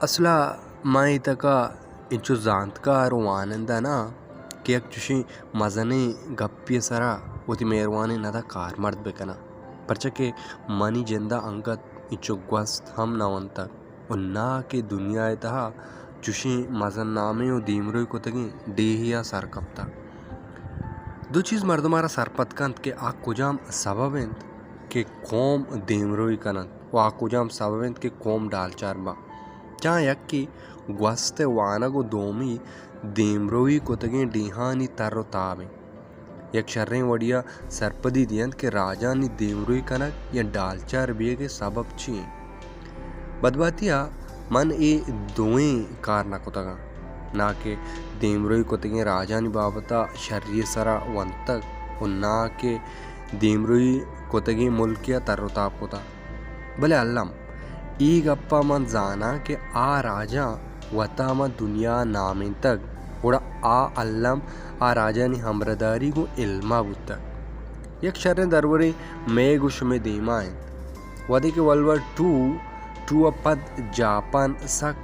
اصل ءَ ما اے تک ءَ انچو زانتکار ءُ وانندہ نہ آں کہ یک چشیں مزنیں گپے ءِ سرا وتی مہروانیں ند ءَ کارمرد بہ کناں، پرچا کہ منی جند ءَ انگت انچو گوست ہم نہ ونتگ ءُ ناں کہ دنیا ءِ تہا چشیں مزن نامیں ءُ دیمروئی کتگیں ڈیہے ءَ سر کپتگ۔ دو چیز مردم ءَ را سرپد کنت کہ آ کجام سبب انت کہ قوم دیمروئی کن انت ءُ آ کجام سبب انت کہ قوم ڈالچار باں۔ چاں یکے گوست ءِ وانگ ءُ دومی دیمروئی کتگیں ڈیہانی تر ءُ تاب انت۔ یک شریں وڑے ءَ سرپدی دینت کہ راجانی دیمروئی کنگ یا ڈالچار بیگ ءِ سبب چی انت؟ بدبہتی ءَ من اے دوئیں کار نہ کتگ انت، ناں کہ دیمروئی کتگیں راجانی بابت ءَ شری ءِ سرا ونتگ ءُ ناں کہ دیمروئی کتگیں ملکے ءَ تر ءُ تاب کتگ۔ بلے الم اے گپ ءَ من زاناں کہ آ راجاں وت ءَ ماں دنیا ءَ نامینتگ، گڑا آ الم آ راجانی ہمبرداری گوں علم ءَ بوتگ۔ یک شریں درورے مئے گوں شمئے دیما انت۔ وہدے کہ ورلڈ وار ٹو، ٹو ءَ پد جاپان سک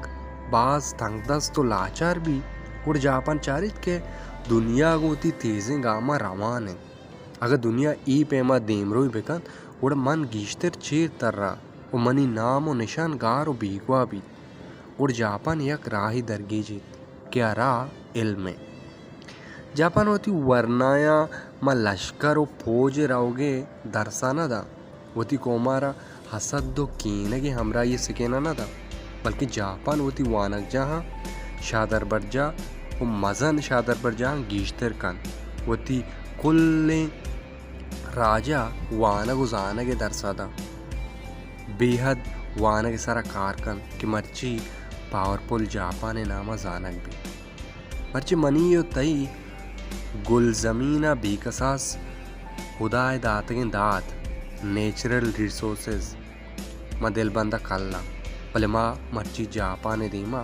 باز تنگدست ءُ لاچار بیت، گڑا جاپان چاریت کہ دنیا گوں وتی تیزیں گاماں روان انت۔ اگاں دنیا اے پیما دیمروئی بہ کنت، گڑا من گیشتر چیر تراں ءُ منی نام ءُ نشان گار ءُ بیگواہ بیت۔ گڑا جاپان یک راہے درگیجیت کہ آ راہ علم انت۔ جاپان وتی ورنایاں ماں لشکر ءُ پوج ءِ روگ ءِ درس ءَ نہ داں، وتی قوم ءَ را حسد ءُ کینگ ءِ ہمراہی ءِ سکین ءَ نہ داں، بلکیں جاپان وتی وانگجاہاں، شادربرجاہ ءُ مزن شادربرجاہاں گیشتر کنت، وتی کلیں راج ءَ وانگ ءُ زانگ ءِ درس ءَ داں۔ بے حد وانگ ءِ سرا کار کنت کہ مرچی پاورفل جاپان ءِ نام ءَ زانگ بیت۔ مرچی منی ءُ تئی گلزمین ءَ بے کساس ہدا ءِ داتگیں دات، نیچرل ریسورسز، ما دلبند ءَ کل آں، بلے ما مرچی جاپان ءِ دیما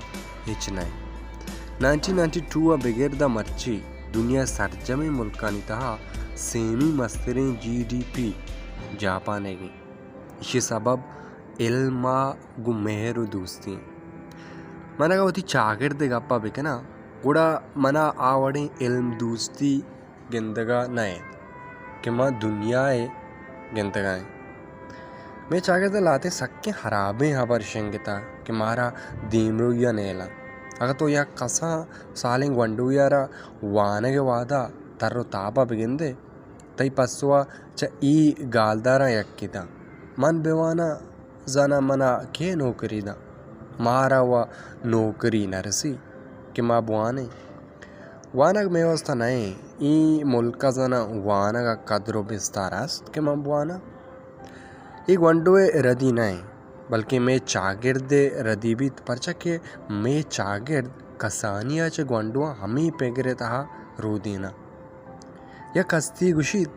ہچ نہ ایں۔ نائنٹین نائنٹی ٹو ءَ بگر داں مرچی دنیا ءِ سرجمیں ملکانی تہا سیمی مستریں جی ڈی پی جاپان ئیگ ایں۔ ایشی ءِ سبب علم ءَ گوں مہر ءُ دوستی ایں۔ من اگاں وتی چاگرد ءِ گپ ءَ بکناں، گڑا من ءَ آ وڑیں علم دوستی گندگ ءَ نہ انت کہ ما دنیا ءَ گندگ ءَ ایں۔ مئے چاگرد ءَ لہتیں سکیں ہرابیں ہبر شنگتگ کہ مارا دیمروئی ءَ نیل انت۔ اگاں تو یک کسان سالیں گونڈوے ءَ را وانگ ءِ وہد ءَ تر ءُ تاب ءَ بگندئے، تئی پسو ءَ چہ اے گالداراں یکے داں۔ من بہ واناں، زاناں من ءَ کئے نوکری داں؟ مارا وَ نوکری نہ رسی کہ ما بوانیں۔ وانگ مئے واستہ نہ ایں۔ اے ملک ءَ زاناں وانگ ءَ قدر ءُ بستار است کہ من بواناں۔ اے گونڈو ءِ ردی نہ ایں، بلکیں مئے چاگرد ءِ ردی بیت، پرچا کہ مئے چاگرد کسانی ءَ چہ گونڈواں ہمے پگر ءِ تہا رودیناں۔ یک ہستی گوشیت،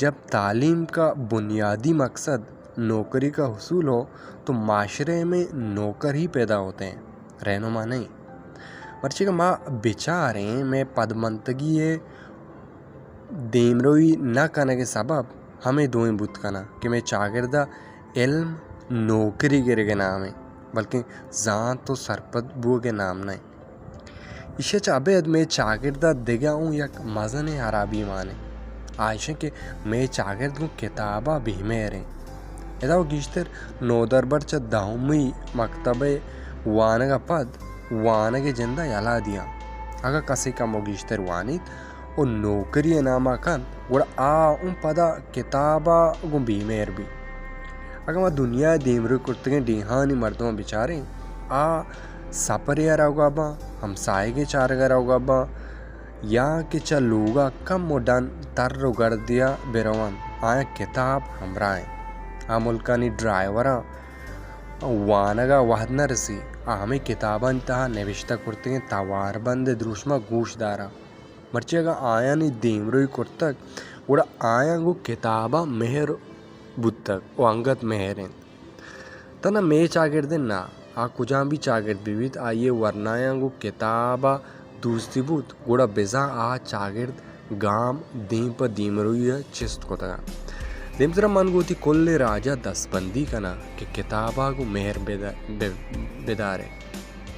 جب تعلیم کا بنیادی مقصد نوکری کا حصول ہو تو معاشرے میں نوکر ہی پیدا ہوتے ہیں، رہنما نہیں۔ مرچی کہ ما بچاریں، مئے پدمنتگی ءِ دیمروئی نہ کنگ ءِ سبب ہمے دوئیں بوت کناں کہ مئے چاگرد ءَ علم نوکری گرگ ءِ نام انت، بلکیں زانت ءُ سرپد بوگ ءِ نام نہ انت۔ ایشی ءَ چہ ابید مئے چاگرد ءَ دگہ اوں یک مزنیں ہرابی مان انت۔ آ ایش انت کہ مئے چاگرد گوں کتاب ءَ بے مہر انت۔ ادا وَ گیشتر نودربر چہ دہمی مکتب ءِ وانگ ءَ پد وانگ ءِ جند ءَ یلہ دیاں۔ اگاں کسے کمو گیشتر وانیت ءُ نوکری ءِ نام ءَ کنت، گڑا آ اوں پدا کتاب ءَ گوں بے مہر بیت۔ اگاں ما دنیا ءِ دیمروئی کرتگیں ڈیہانی مردماں بچاریں، آ سپرے ءَ روگ ءَ باں، ہمساہگے چارگ ءَ روگ ءَ باں، یا کہ چہ لوگ ءَ کمو ڈن تر ءُ گردے ءَ بہ رونت، آیاں کتاب ہمراہ انت۔ آ ملکانی ڈرائیوراں وانگ ءَ وہد نہ رسی، آ ہمے کتابانی تہا نبشتہ کرتگیں تواربند ءِ دروشم ءَ گوش داراں۔ مرچی اگاں آیانی دیمروئی کرتگ، گڑا آیاں گوں کتاب ءَ مہر بوتگ ءُ انگت مہر انت۔ تہنا مئے چاگرد ءَ نہ، آ کجام بھی چاگرد بہ بیت، آئی ءِ ورنایاں گوں کتاب ءَ دوستی بوت، گڑا بزاں آ چاگرد گام دیم پہ دیمروئی ءَ چست کتگ انت۔ دیمتر ءَ من گوں وتی کلیں راج ءَ دستبندی کناں کہ کتاب ءَ گوں مہر بد-، بہ-، بدار ئے۔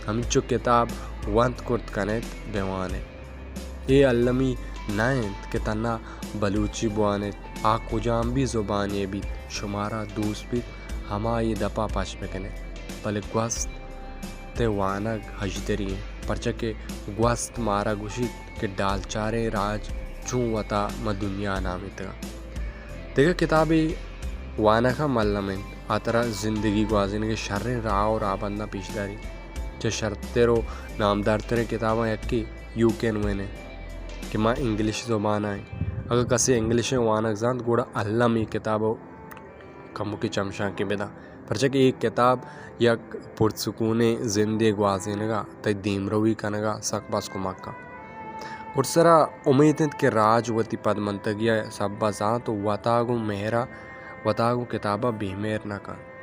ہمینچو کتاب ونت کرت کن ات، بہ وان ات۔ اے المی نہ انت کہ تھنا بلوچی بوان ات، آ کجام بھی زبانے بیت، شمارا دوست بیت، ہمائی دپا پچ بکن ات۔ بلے گوست تئی وانگ ہژدری انت، پرچا کہ گوست مارا گوشیت کہ ڈالچاریں راج چون وتا ماں دنیا نامیتگاں۔ دگہ کتابے وانگ ہم الم انت، آ ترا زندگی گوازینگ ء شریں راہ و راہبنداں پیش داریت۔ چہ شرتر و نامدارتریں کتاباں یکے یو کین ون انت کہ ماں انگلش زبان ء انت۔ اگاں کسے انگلش ء وانگ زانت، گڑا الم اے کتاب ء کمکے چمشانکے بداں، پرچا کہ اے کتاب یک پرسکونیں زندے گوازینگ ء تئی دیمروی کنگ ء سک باز کمک کنت۔ گڈسرا امیت انت کہ راج وتی پدمنتگی ء سبب ء زانت و وتا گوں مہر ء، وتا گوں کتاب ء بے مہر نہ کنت۔